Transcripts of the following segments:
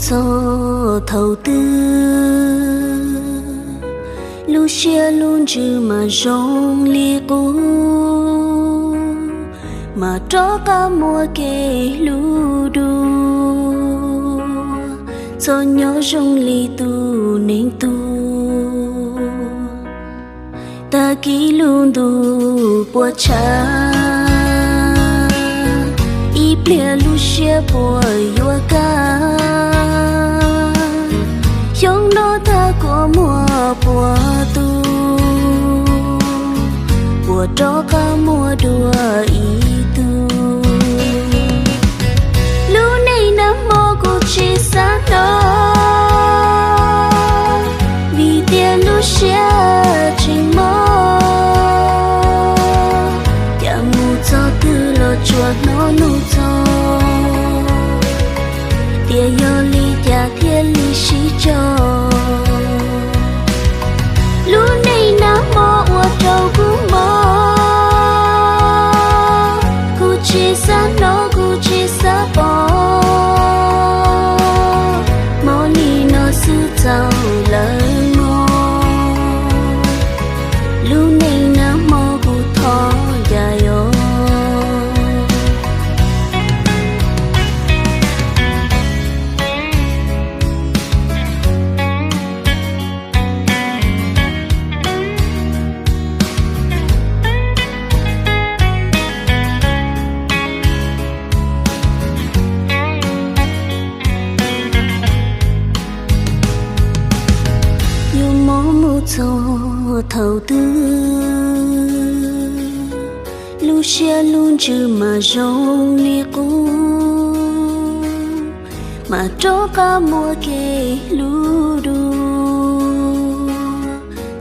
Txog thaum twg lub siab lub ntsws mas zoo li qub, mas rov qab muaj kev hlub dua, txhob nyob zoo li tus neeg tuag. Tag kis lub ntuj puas tshav, ib pliag lub siab puas yuav kaj, xyoo no tag kuas muaj puas tu, puas rov qab muaj dua ib tug. Lub neej nag hmo kuv tsis xav hnov, vim tias lub siab tsis mob, cas mus txog twg los tsuas hnov nug txog, tias yog li cas thiaj li sib tso. Lub neej nag hmo ua rau kuv mob, kuv tsis xav hnov kuv tsis xav pom, mob li no xwb txaus lawm mog. Lub neej nag hmo kuv thov cas yog. Yuav mob mus txog thaum twg, lub siab lub ntsws mas zoo li qub, mas rov qab muaj kev hlub dua,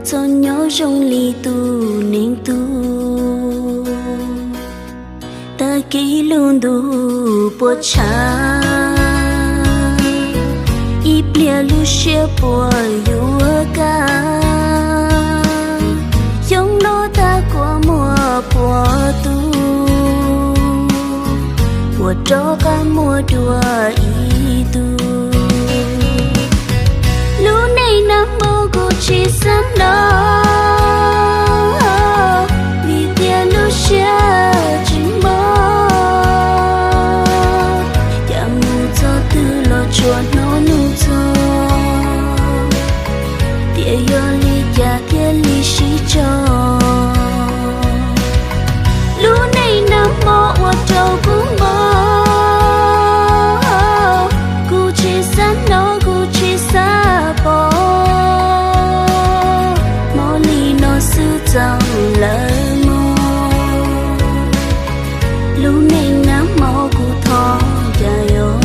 txhob nyob zoo li tus neeg tuag. Tag kis lub ntuj puas tshav, ib pliag lub siab puas yuav kaj, xyoo no tag kuas muaj puas tu, puas rov qab muaj dua ib tug. Lub neej nag hmo kuv tsis xav hnov, vim tias lub siab tsis mob, cas mus txog twg los tsuas hnov nug txog, tias yog li cas thiaj li sib tso. Lub neej nag hmo ua rau kuv mob, kuv tsis xav hnov kuv tsis xav pom, mob li no xwb txaus lawm mog. Lub neej nag hmo kuv thov cas yog.